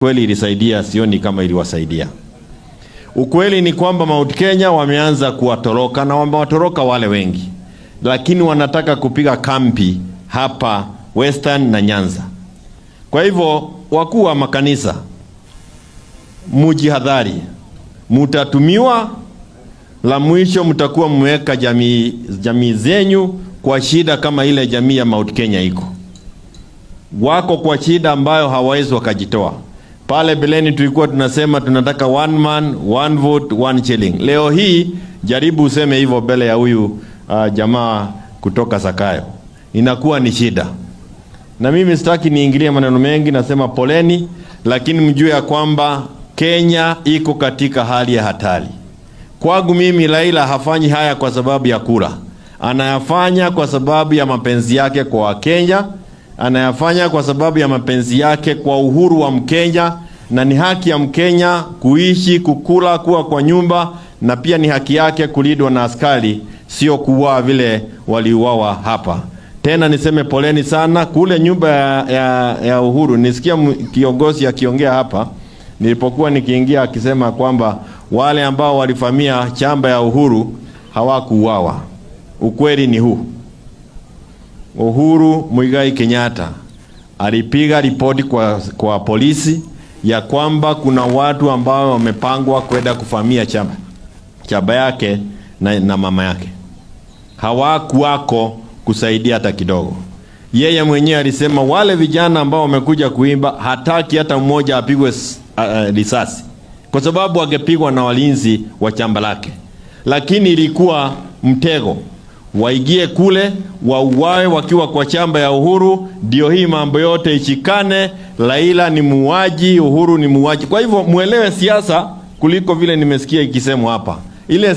Kweli ilisaidia, sioni kama iliwasaidia. Ukweli ni kwamba Mount Kenya wameanza kuwatoroka na wamewatoroka wale wengi, lakini wanataka kupiga kambi hapa Western na Nyanza. Kwa hivyo wakuu wa makanisa, mujihadhari, mutatumiwa. La mwisho mtakuwa mmeweka jamii zenyu kwa shida kama ile jamii ya Mount Kenya iko wako kwa shida ambayo hawawezi wakajitoa. Pale beleni tulikuwa tunasema tunataka one man, one vote, one shilling. Leo hii jaribu useme hivyo mbele ya huyu jamaa kutoka Zakayo, inakuwa ni shida. Na mimi sitaki niingilie maneno mengi, nasema poleni, lakini mjue ya kwamba Kenya iko katika hali ya hatari. Kwangu mimi Raila hafanyi haya kwa sababu ya kura, anayafanya kwa sababu ya mapenzi yake kwa Wakenya, anayafanya kwa sababu ya mapenzi yake kwa uhuru wa Mkenya, na ni haki ya Mkenya kuishi, kukula, kuwa kwa nyumba, na pia ni haki yake kulindwa na askari, sio kuuawa vile waliuawa hapa. Tena niseme poleni sana kule nyumba ya Uhuru. Nisikia kiongozi akiongea hapa nilipokuwa nikiingia akisema kwamba wale ambao walivamia shamba ya Uhuru hawakuuawa. Ukweli ni huu: Uhuru Muigai Kenyatta alipiga ripoti kwa polisi ya kwamba kuna watu ambao wamepangwa kwenda kuvamia shamba yake na mama yake. Hawakuwako kusaidia hata kidogo. Yeye mwenyewe alisema wale vijana ambao wamekuja kuimba hataki hata mmoja apigwe risasi, kwa sababu angepigwa na walinzi wa shamba lake, lakini ilikuwa mtego waingie kule wauawe wakiwa kwa shamba ya Uhuru, ndio hii mambo yote ishikane. Raila ni muuaji, Uhuru ni muuaji. Kwa hivyo muelewe siasa kuliko vile nimesikia ikisemwa hapa ile.